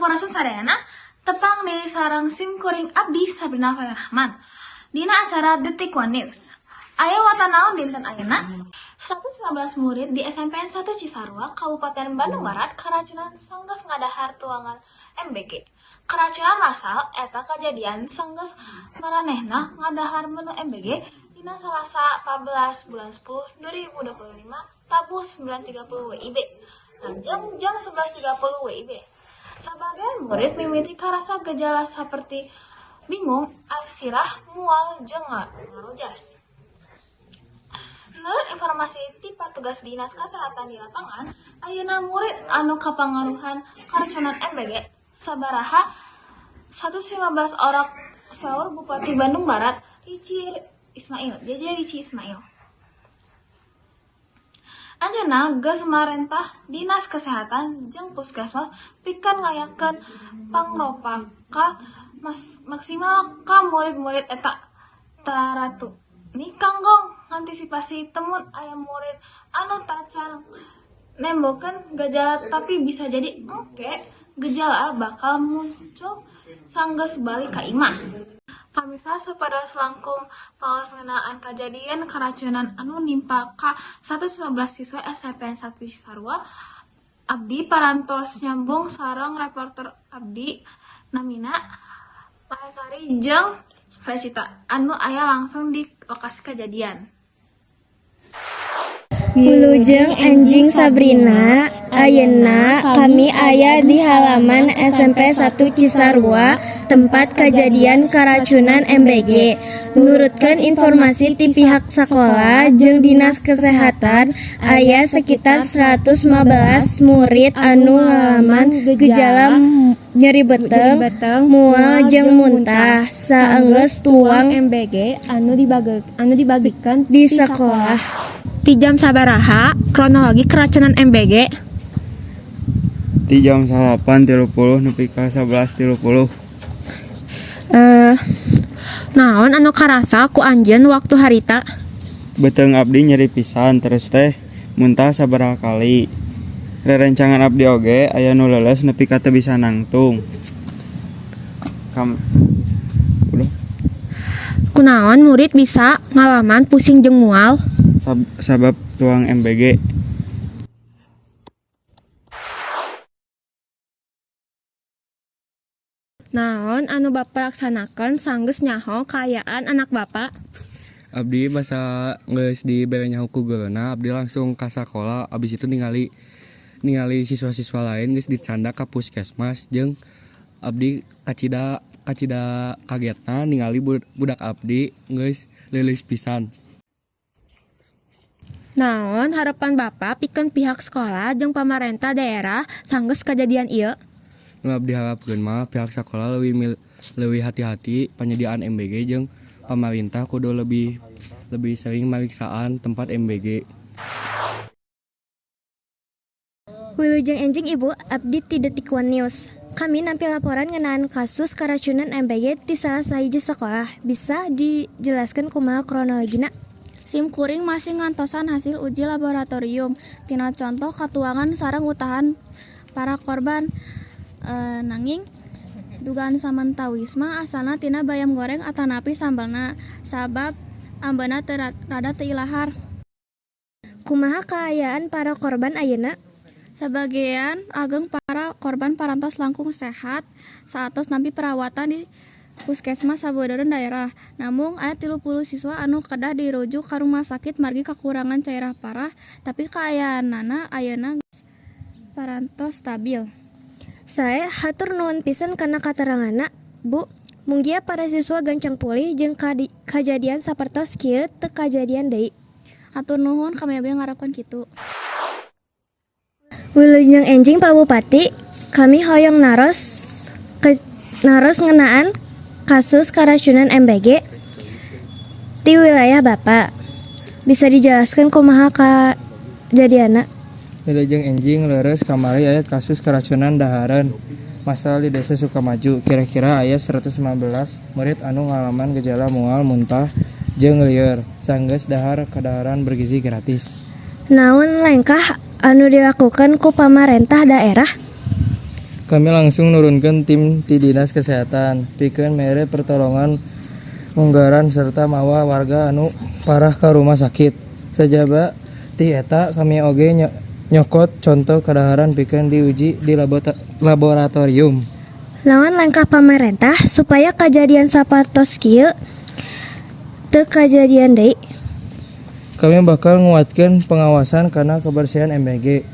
Sampurasun sadayana, tepang deui sareng sim kuring abdi Sabrina Rahman. Dina acara Detik One News. Aya warta naon dinten ayeuna? 115 murid di SMPN 1 Cisarua, Kabupaten Bandung Barat karacunan sanggeus ngadahar tuangan MBG. Keracunan massal eta kajadian sanggeus maranehna ngadahar menu MBG dina Salasa 14 bulan 10 2025 tabuh 9.30 WIB. Lanjang jam 11.30 WIB. Sabagian murid mimiti karasa gejala saperti bingung, sirah, mual, jeung ngarojas. Menurut informasi ti patugas Dinas Kesehatan di lapangan, ayeuna murid anu kapangaruhan karacunan MBG sabaraha 115 orang, saur Bupati Bandung Barat Ritchie Ismail, JJ Ritchie Ismail. Anjeunna geus marentah Dinas Kesehatan jeung Puskesmas pikeun ngayakeun pangrompakan maksimal ka murid-murid eta. Taratuni kanggo ngantisipasi temun aya murid anu tacan nembokeun gejala, tapi bisa jadi engke gejala bakal muncul sanggeus balik ka imah. Pamirsa, supados langkung paos ngeunaan kajadian karacunan anu nimpa ka 115 siswa SMPN 1 Cisarua, abdi parantos nyambung sareng reporter abdi namina Mahesari jeung Presita anu aya langsung di lokasi kejadian. Wilujeng enjing, Sabrina. Ayeuna kami aya di halaman SMP 1 Cisarua, tempat kejadian keracunan MBG. Nurutkeun informasi ti pihak sekolah jeung Dinas Kesehatan, aya sekitar 115 murid anu ngalaman gejala nyeri beuteung, mual jeung muntah saenggeus tuang MBG anu dibagikan di sekolah. Ti jam sabaraha kronologi keracunan MBG? Di jam 9.30 nepi ka 11.30. Naon anu karasa ku anjeun waktu harita? Beuteung abdi nyeri pisan, terus teh muntah sabaraha kali. Rerencangan abdi oge aya nu leuleus nepi ka teu bisa nangtung. Kam udah. Kunaon murid bisa ngalaman pusing jeung mual? Sabab tuang MBG. Naon anu Bapak laksanakeun sanggeus nyaho kaayaan anak Bapak? Abdi basa geus dibere nyaho ku guruna, abdi langsung ka sakola. Abis itu ningali ningali siswa-siswa lain geus dicandak ka puskesmas, jeung abdi kacida kacida kagetna ningali budak abdi geus leuleus pisan. Naon harapan Bapak pikeun pihak sekolah jeung pamarentah daerah sanggeus kajadian ieu? Nu abdi harapkeun mah pihak sekolah leuwih hati-hati penyediaan MBG, jeung pamarentah kudu lebih lebih sering mariksaan tempat MBG. Wilujeng enjing, Ibu, abdi ti Detik One News. Kami nampi laporan ngeunaan kasus keracunan MBG di salah sahiji sekolah. Bisa dijelaskan kumaha kronologina? Sim kuring masih ngantosan hasil uji laboratorium tina contoh katuangan sareng utahan para korban, nanging dugaan samantawis mah asalna tina bayam goreng atanapi sambalna, sabab ambeuna teu rada teu ilahar. Kumaha kaayaan para korban ayeuna? Sabagean ageng para korban parantos langkung sehat saatos nampi perawatan di puskesmas sabeureun daerah. Namung aya 30 siswa anu kedah dirujuk ka rumah sakit margi kakurangan cairah parah, tapi kaayaanana ayeuna geus parantos stabil. Sae, hatur nuhun pisan kana kateranganna, Bu. Munggia para siswa gancang pulih jeung kajadian sapertos kieu teu kajadian deui. Hatur nuhun, kami oge ngarepkeun kitu. Wilujeng enjing, Pak Bupati, kami hoyong naros ngeunaan kasus keracunan MBG di wilayah Bapak. Bisa dijelaskan kumaha kajadianna? Wilujeng enjing, leres kamari aya kasus keracunan dahareun masal di Desa Sukamaju. Kira-kira aya 115 murid anu ngalaman gejala mual, muntah, jeung lieur sanggeus dahar kadaharan bergizi gratis. Naon lengkah anu dilakukan ku pamarentah daerah? Kami langsung nurunkeun tim ti Dinas Kesehatan pikeun mere pertolongan munggaran serta mawa warga anu parah ka rumah sakit. Sajaba ti eta, kami oge nyokot contoh kadaharan pikeun diuji di laboratorium. Naon langkah pamarentah supaya kejadian sapertos kieu teu kajadian deui? Kami bakal nguatkeun pengawasan kana kebersihan MBG.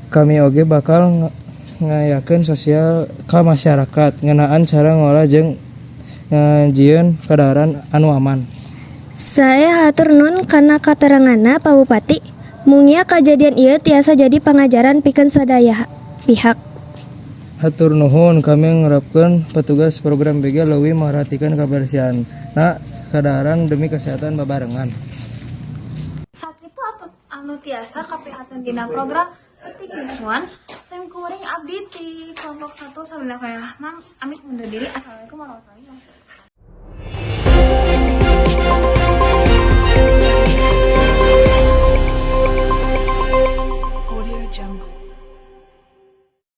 Kami oge bakal ngayakeun sosial ka masyarakat ngeunaan cara ngolah jeung ngajieun kadaharan anu aman. Saya hatur nuhun kana kateranganna, Pak Bupati. Mungia kejadian ieu tiasa jadi pangajaran pikeun sadaya pihak. Hatur nuhun, kami ngarepkeun petugas program BG leuwih merhatikan kebersihan na kadaharan demi kesehatan babarengan. Sakitu atuh anu tiasa kapihateun dina program Detik News One. Sim kuring, abdi ti kelompok 1, Sabrina Rahman, amit mundur diri. Assalamualaikum warahmatullahi wabarakatuh.